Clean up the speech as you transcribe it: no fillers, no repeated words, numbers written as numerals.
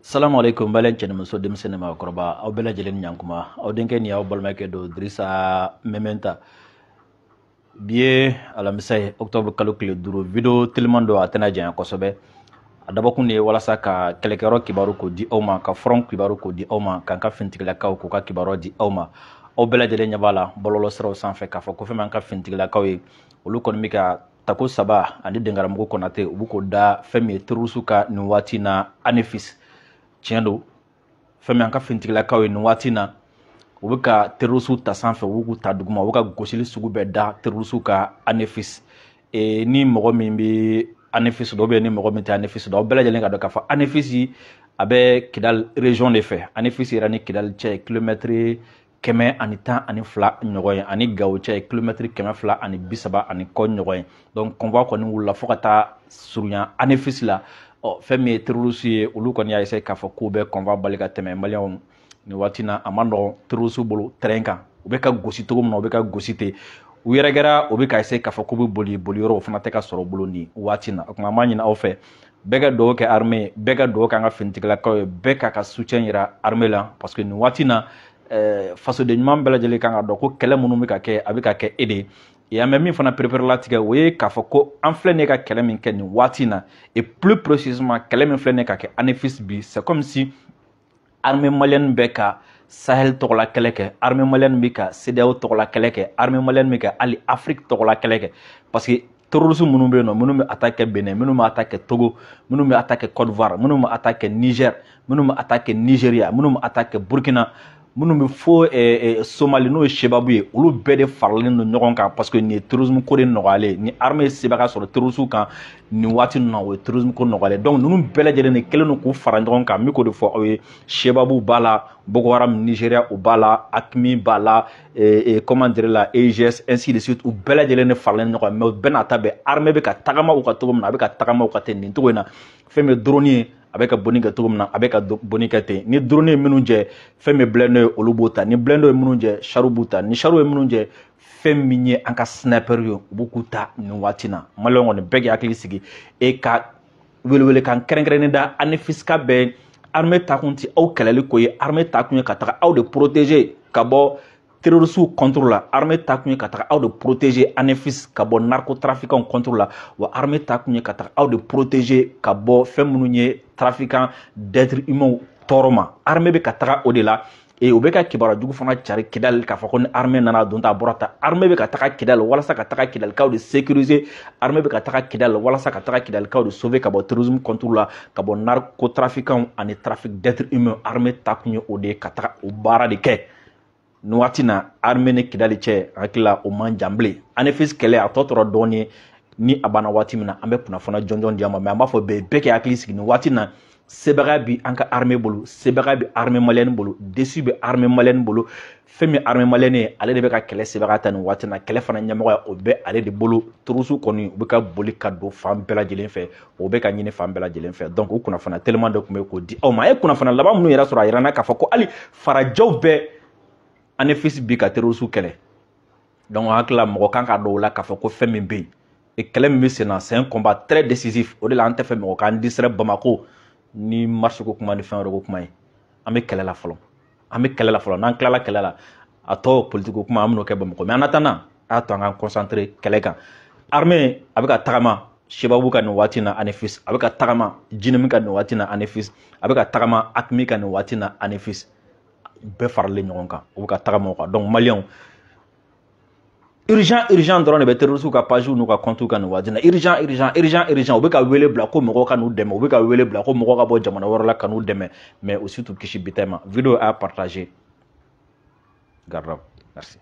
Salamu alaikum, balen cɛ ni muso, denmisɛnnin ni maakɔrɔba, aw bɛɛ lajɛlen ni ɲankuma. Aw denkɛ ni aw balimakɛ don, Dirisa Mɛmɛnta. Bi ye alamisa ye, octobre kalo tile 5. Video teliman don, a tɛna janya kosɛbɛ. A dabɔkun de ye walasa ka kɛlɛkɛyɔrɔ kibaru k'o di aw ma, ka front kibaru k'o di aw ma, k'an ka finitigilakaw k'u ka kibaruya di aw ma. Aw bɛɛ lajɛlen ɲɛ b'a la bɔlɔlɔsiraw sanfɛ k'a fɔ ko fɛn m'an ka finitigilakaw ye, olu kɔni bɛ ka tako 3 ani denkaramugu Konate, u bɛ k'o da fɛn min ye terroriste ka nin waati na Anefis. Tiɲɛ don, fɛn min an ka finitigilakaw ye nin waati na, u bɛ ka terroriste ta sanfɛ, u bɛ k'u ta duguma, u bɛ ka gosili sugu bɛɛ da terroriste ka Anefis. Ni mɔgɔ min bɛ Anefis dɔn, ou bien ni mɔgɔ min tɛ Anefis dɔn, aw bɛɛ lajɛlen ka dɔn k'a fɔ Anefis a bɛ Kidal région de fɛ. Anefis yɛrɛ ni Kidal cɛ ye kilomɛtiri 112 ɲɔgɔn ye, ani Gawo cɛ ye kilomɛtiri 230 ani kɔ ɲɔgɔn ye. Donc convoi kɔni wulila fo ka taa surunya Anefis la. Ɔ, fɛn min ye terroriste ye, olu kɔni y'a essayer k'a fɔ k'u bɛ convoi bali ka tɛmɛ. Maliyɛnw, nin waati na a man nɔgɔn terroriste bolo terrain kan. U bɛ ka gosi cogo min na, u bɛ ka gosi ten, u yɛrɛ kɛra, u bɛ ka essayer k'a fɔ k'u bɛ boli, boli yɔrɔ o fana tɛ ka sɔrɔ u bolo nin waati na. O tuma an b'a ɲini aw fɛ, bɛɛ ka dugawu kɛ armée, bɛɛ ka dugawu kɛ an ka finitigilakaw ye, bɛɛ k'a ka soutien yira armée la, parce que nin waati na fasoden ɲuman bɛɛ lajɛlen kan ka dɔn ko kɛlɛ minnu bɛ ka kɛ, a bɛ ka kɛ e de ye. An bɛ min fana perepere latigɛ, o ye k'a fɔ ko an filɛ nin ye ka kɛlɛ min kɛ nin waati in na, et plus précisément kɛlɛ min filɛ nin ye ka kɛ Anefis bi, c'est comme si armée malienne bɛ ka Sahel tɔgɔla kɛlɛ kɛ, armée malienne bɛ ka CEDEAO tɔgɔla kɛlɛ kɛ, armée malienne bɛ ka hali Afrique tɔgɔla kɛlɛ kɛ, parce que terroriste minnu bɛ yen nɔ, minnu bɛ attaque kɛ Benin, minnu bɛ attaque kɛ Togo, minnu bɛ attaque kɛ Côte d'Ivoire, minnu bɛ attaque kɛ Niger, minnu bɛ attaque kɛ Nigeria, minnu bɛ attaque kɛ Burkina, minnu bɛ fo Somali, n'o ye Sebabu ye, olu bɛɛ de faralen don ɲɔgɔn kan, parce que nin ye terrorisme ko de nɔgɔyalen. Ni armée ye sebaga sɔrɔ terrorisme kan nin waati ninnu na, o ye terrorisme ko nɔgɔyalen. Donc ninnu bɛɛ lajɛlen de kɛlen don k'u fara ɲɔgɔn kan. N bɛ k'o de fɔ aw ye. Sebabu b'a la, Boko Haram Nigeria o b'a la, AQMI b'a la, comment dire la, EIGS, ainsi de suite, u bɛɛ lajɛlen de faralen ɲɔgɔn kan. Mais o bɛɛ n'a ta bɛɛ, armée bɛ ka tagama u ka cogo min na, a bɛ ka tagama u ka ten nin cogo in na. Fɛn min ye drone ye, a bɛ ka bonni kɛ cogo min na, a bɛ ka bonni kɛ ten. Ni drone ye minnu jɛ, fɛn min blindé ye, olu b'o ta. Ni blindé ye minnu jɛ, char b'u ta. Ni char ye minnu jɛ, fɛn min ye an ka sniper ye, u b'u k'u ta nin waati na. Maliyɛn kɔni, bɛɛ k'i hakili sigi e ka welewelekan kɛrɛnkɛrɛnnen da Anefis ka bɛɛ. Armée takun ti aw kɛlɛli ko ye, armée takun ye ka taga aw de protéger ka bɔ terroriste contre la, armée takun ye ka taga aw de protéger Anefis ka bɔ narcotrafiquants contre la, wa armée takun ye ka taga aw de protéger ka bɔ fɛn minnu ye trafiquants d'êtres humains tɔɔrɔ ma. Armée bɛ ka taga o de la. Et u bɛ ka kibaruya jugu fana cari Kidali k'a fɔ ko ni armée nana don ta a bɔra ta. Armée bɛ ka taga Kidali walasa ka taga Kidalikaw de sécuriser, armée bɛ ka taga Kidali walasa ka taga Kidalikaw de sauver ka bɔ terrorisme contre la, ka bɔ narcotrafiquants ani trafic d'êtres humains. Armée takun ye o de ye, ka taga o baara de kɛ nin waati na. Armée ni Kidali cɛ, hakili la, o man jan bilen. Anefis kɛlɛ a tɔ tora dɔɔnin, ni a banna waati min na, an bɛ kunnafoniya jɔnjɔn di a ma. Mais an b'a fɔ bɛɛ, bɛɛ k'i hakili sigi, nin waati na sebaga bi an ka armée bolo, sebaga bi armée malienne bolo, dessus bɛ armée malienne bolo. Fɛn min armée malienne ye, ale de bɛ ka kɛlɛ sebaga ta nin waati na. Kɛlɛ fana ɲɛmɔgɔya, o bɛ ale de bolo. Terroriste kɔni, u bɛ ka boli ka don fan bɛɛ lajɛlen fɛ, o bɛ ka ɲini fan bɛɛ lajɛlen fɛ. Donc o kunnafoniya teliman de tun bɛ k'o di aw ma. A ye kunnafoniya laban minnu yɛrɛ sɔrɔ, a yira n na k'a fɔ ko hali farajɛw bɛɛ Anefis bi ka terroriste kɛlɛ. Donc hakili la, mɔgɔ kan ka dɔn o la k'a fɔ ko fɛn min bɛ yen, kɛlɛ min bɛ sen na, c'est un combat très décisif. O de la an tɛ fɛ mɔgɔ k'an distraire Bamako ni marche ko kuma ni fɛn wɛrɛ ko kuma ye. An bɛ kɛlɛ la fɔlɔ, an bɛ kɛlɛ la fɔlɔ. N'an tilala kɛlɛ la, a tɔ politique ko kuma, an bɛn'o kɛ Bamakɔ. Mais en attendant, a y'a to an k'an concentrer kɛlɛ kan. Armée a bɛ ka tagama Sebabu ka nin waati na Anefis, a bɛ ka tagama JNIM ka nin waati na Anefis, a bɛ ka tagama AQMI ka nin waati na Anefis. Bɛɛ faralen ɲɔgɔn kan, u bɛ ka tagama o kan. Donc maliyɛnw, urgent urgent dɔrɔn de bɛ terroriste ka page n'u ka compte kan nin waati na. Urgent urgent urgent urgent. U bɛ ka wele bila ko mɔgɔw ka n'u dɛmɛ, u bɛ ka wele bila ko mɔgɔw ka bɔ jamana wɛrɛ la ka n'u dɛmɛ, mais u si t'u kisi bi ma. Vidéo a partager. Garde, merci.